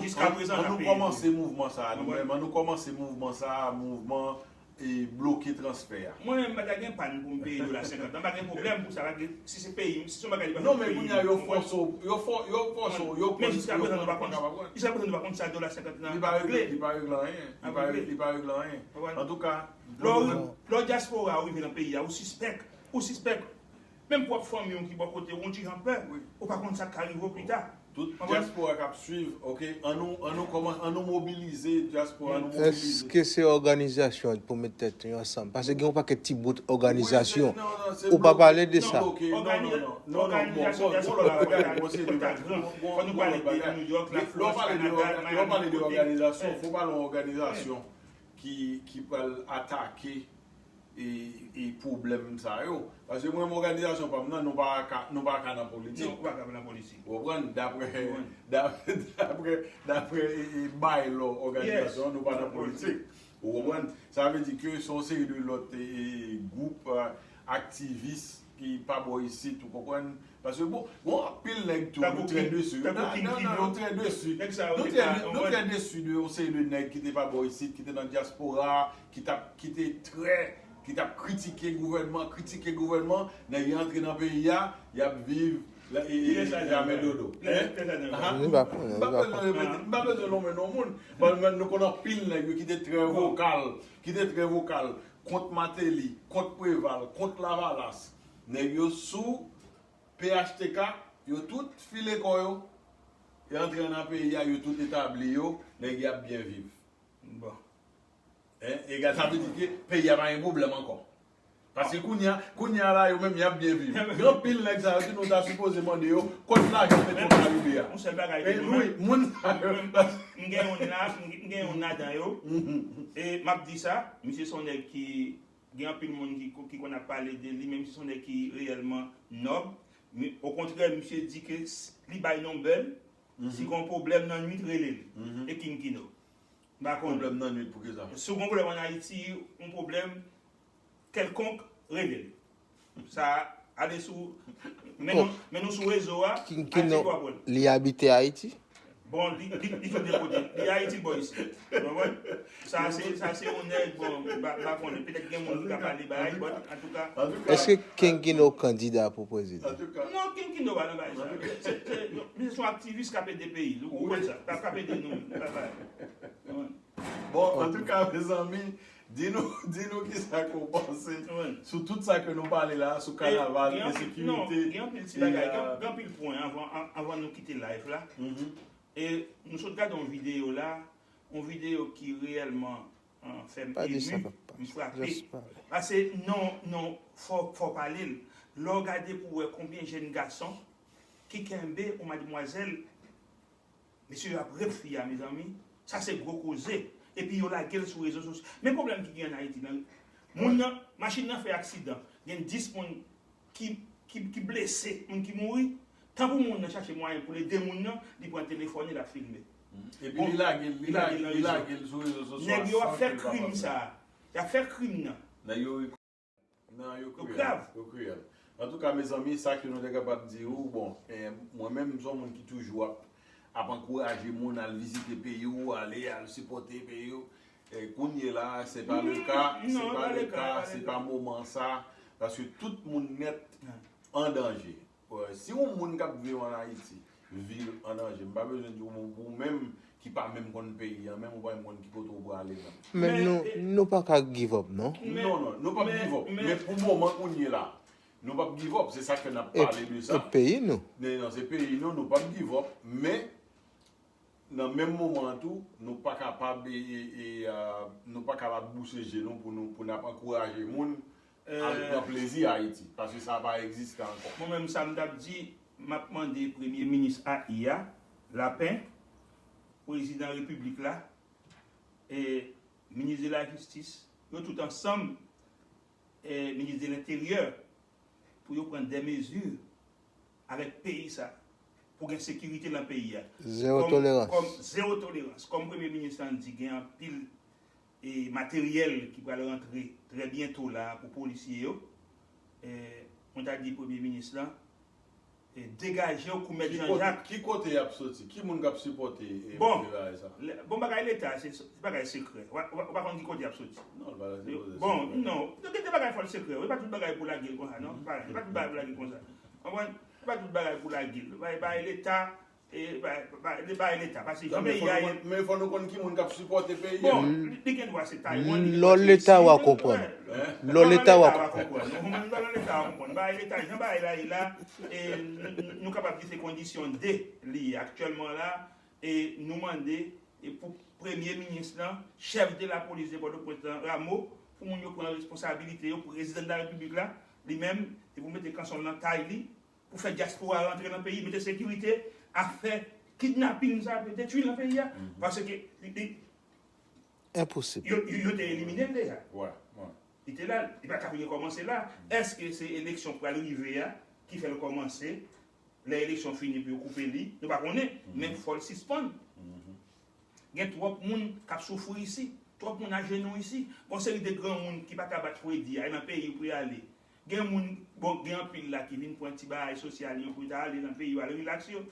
Jiskaprezan, n ap peye. An nou kòmanse mouvman sa a nou menm, an nou kòmanse mouvman sa a, mouvman bloke transfè a. Mwen menm, m pa ta gen pàn pou m peye dola senkant lan, m pa gen pwoblèm pou sa, paske si se peyi m, si se yon bagay li pa fè peyi m, ou konprann? Non, men kounye a, yo fòse w, yo fò, yo fòse w, yo pran, yo pran, yo pa ka pran. Men jiskaprezan, nou pa konn sa dola senkant lan ap regle. Li pa regle anyen. Li pa regle anyen. Antouka, lè w dyaspora ou rive nan peyi a, ou sispèk, ou sispèk. Menm pwòp fanmi w ki bò kote w, yon ti jan pè, ou pa konn sa k ka rive w pita. Tout dyaspora k ap swiv, oke, an nou, an nou kòman, an nou mobilize, dyaspora, an nou mobilize. Èske se òganizasyon pou met tèt yo ansanm? Paske gen yon pakèt ti bout òganizasyon. Ou pa pale de sa. Òganizasyon dyaspora pa ta gran. Fò nou pale de New York, Lafrans, Kanada, Miami, kote. Fò pale de òganizasyon, fò pale yon òganizasyon ki, ki pral atake e, e pwoblèm sa yo. Paske mwen, menm òganizasyon pa m nan, nou pa ka, nou pa ka nan politik. Non, ou pa ka nan politik. Ou konprann? Daprè, daprè, daprè, daprè e, e bylaw òganizasyon an, nou pa nan politik. Ou konprann? Sa vle di ke se yon seri de lòt e, e gwoup, e, aktivis ki pa bò isit, ou konprann? Paske bon, bon, anpil nèg tou, nou trè desu. Tankou King Kino. Nou trè desu. Nou trè desu de yon seri de nèg ki te pa bò isit, ki te nan dyaspora, ki t ap, ki te trè, ki t ap kritike gouvènman, kritike gouvènman, nèg yo antre nan peyi a, y ap viv la, e, e, e, lamen dodo. M pa konnen, m pa bezwen nonmen non moun. Bon, nou konn anpil nèg yo ki te trè vokal, ki te trè vokal kont Martelly, kont Preval, kont Lavalas. Nèg yo sou P H T K, yo tout file kò yo, yo antre nan peyi a, yo tout etabli yo, nèg y ap byen viv. Bon. Hein? Egal, sa vle di ke peyi a pa gen pwoblèm ankò. Paske kounye a, kounye a la, yo menm, y ap byen viv. Gen anpil nèg sa yo, si nou ta sipoze mande yo, kot lajan Petwokaribe a? Yon sèl bagay ke mwen, wi, moun sa yo. M gen youn la, m gen youn ladan yo. E m ap di sa, misye se yon nèg ki Gen anpil moun ki, ki konn ap pale de li, men misye se yon nèg ki reyèlman nòb. Okontrè, misye di ke s-, li bay nonbèl si gen yon pwoblèm nan nwit, rele l. E King Kino. M pa konnen. Pwoblèm nan nwit, poukisa? Si w gen yon pwoblèm ann Ayiti, yon pwoblèm kèlkonk, rele l. Sa, ale sou, men nou, men nou sou rezo a, King Kino, li abite Ayiti? Bon, li, li, li vin de kote. Li Ayiti, bò isit. Ou konprann? Sa se, sa se yon nèg, bon, m pa, m pa konnen. Petèt gen moun ki ka pale bagay, but antouka. Èske King Kino kandida pou prezidan? Non, King Kino pa nan bagay sa. Se, se, non, misye se yon aktivis k ap ede peyi l. Ou konprann sa? K ap, k ap ede nou. Ou konprann? Bon, antouka, mezanmi, di nou, di nou kisa ke w panse sou tout sa ke nou pale la, sou kanaval, ensekirite. Gen anpil ti bagay, gen, gen anpil pwen anvan, an-, anvan nou kite live la. E nou sot gade yon videyo la, yon videyo ki reyèlman, ah, fè m emi, m frape. Paske non, non, fò, fò pale l. Lè w gade pou w wè konbyen jèn gason ki kenbe yon madmwazèl, mesye yo ap rep fi a, mezanmi. Sa se gwo koze. Epi yo lage l sou rezo sosyo. Men pwoblèm ki gen ann Ayiti la. Moun nan, machin nan fè aksidan. Gen dis moun ki, ki, ki blese, moun ki mouri. Tanpou moun nan chache mwayen pou l ede moun nan, li pran telefòn li, l ap filme. Epi li lage l, li lage l sou rezo sosyo a san ke l pa fè. Nèg yo ap fè krim sa. Y ap fè krim nan. Nèg yo nan yo kriyèl. Yo kriyèl. Antouka, mezanmi, sa ke nou te kapab di ou, bon, eh, mwen menm, m se yon moun ki toujou ap, ap ankouraje moun al vizite peyi w, ale, al sipòte peyi w. Eh, kounye la, se pa le ka, se pa le ka, se pa moman sa, paske tout moun nèt an danje. Si yon moun k ap viv an Ayiti, viv an danje, m pa bezwen di w, ou menm ki pa menm konn peyi a, menm ou pa menm konn ki kote w prale menm. Men nou, nou pa ka give up, non? Non, non, nou p ap give up. Men pou moman kounye la, nou p ap give up. Se sa k fè n ap pale de sa. E peyi nou. Non, se peyi nou, nou p ap give up. Men, nan menm moman an tou, nou pa kapab, e, e, e, ah, nou pa kapab bouse je nou pou nou, pou n ap ankouraje moun al pran plezi Ayiti, paske sa pa egziste ankò. Mwen menm, sa m t ap di, m ap mande Premye Minis A I a, Lapen, Prezidan Repiblik la, e Minis de la Jistis, yo tout ansanm, e Minis de Lenteryè, pou yo pran de mezi avèk peyi sa, pou gen sekirite nan peyi a. Zewo tolerans. Kòm zewo tolerans. Kòm Premye Minis lan di, gen anpil e materyèl ki pral rantre trè byento la pou polisye yo. E, mwen ta di Premye Minis lan, e, degaje w kou Mèt Janjak. Ki kote y ap soti? Ki moun k ap sipòte, e, bagay sa? Bon, bagay Leta, se bagay sekrè. Ou pa konn ki kote y ap soti. Non, bagay sekrè. Bon, non. Gen de bagay fò l sekrè. E pa tout bagay pou lage l konsa, non. E pa tout bagay pou lage l konsa. Konprann? E pa tout bagay pou lage l. Bagay Leta, e bay, bay, li bay Leta, paske jan peyi a ye. Men fò nou konn ki moun k ap sipòte peyi a. Bon, li, li gen dwa se Taiwan, li gen dwa se Chine, li gen dwa se... Lò Leta w a konprann. Lò Leta w a konprann. Bay Leta, jan bagay la ye la, e, n-, n-, nou kapab di se kondisyon de li ye aktyèlman la, e nou mande, e pou Premye Minis lan, chèf de lapolis de Pòtoprens lan, Rameau, pou moun yo pran responsabilite yo, Prezidan de la Repiblik la, li menm, e pou mete kanson l nan tay li, pou fè dyaspora rantre nan peyi, mete sekirite, afè kidnaping sa, detwi nan peyi a. Paske li, li, enposib. Yo, yo, yo te elimine l deja. Li te la, li pa t ap rekòmanse la. Èske se eleksyon k pral rive a ki fè l kòmanse? Lè eleksyon fini pou yo koupe li, nou pa konnen, men fò l sispann. Gen twòp moun k ap soufri isi, twòp moun ajenou isi. Gon seri de granmoun ki pa ka bat fredi a, e nan peyi pou y ale. Gen moun, bon, gen anpil la ki vin pran ti bagay sosyal yo pou yo ta ale nan peyi yo al rilaks yo.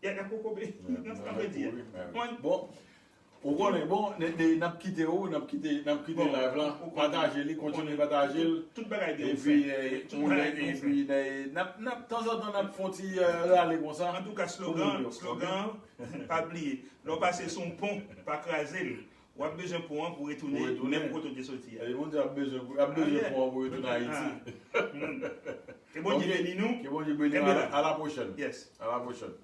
Y a, y a kokobe nan fredi a. Bon, ou konnen, bon, n ap kite ou, n ap kite, n ap kite live la. Pataje li, kontinye pataje l. Tout bagay gen yon fen. Epi, n ap, n ap, tanzantan, n ap fè yon ti, e, rale konsa. Antouka, slogan, slogan, pa bliye. Lè w pase sou yon pon, pa kraze l. W ap bezwen pon an pou retounen menm kote w te soti a. Epi moun di ap bezwen, ap bezwen pon an pou retounen Ayiti. Ke Bondye beni nou. Ke Bondye beni nou. A la, a la pwochèn. Yes. A la pwochèn.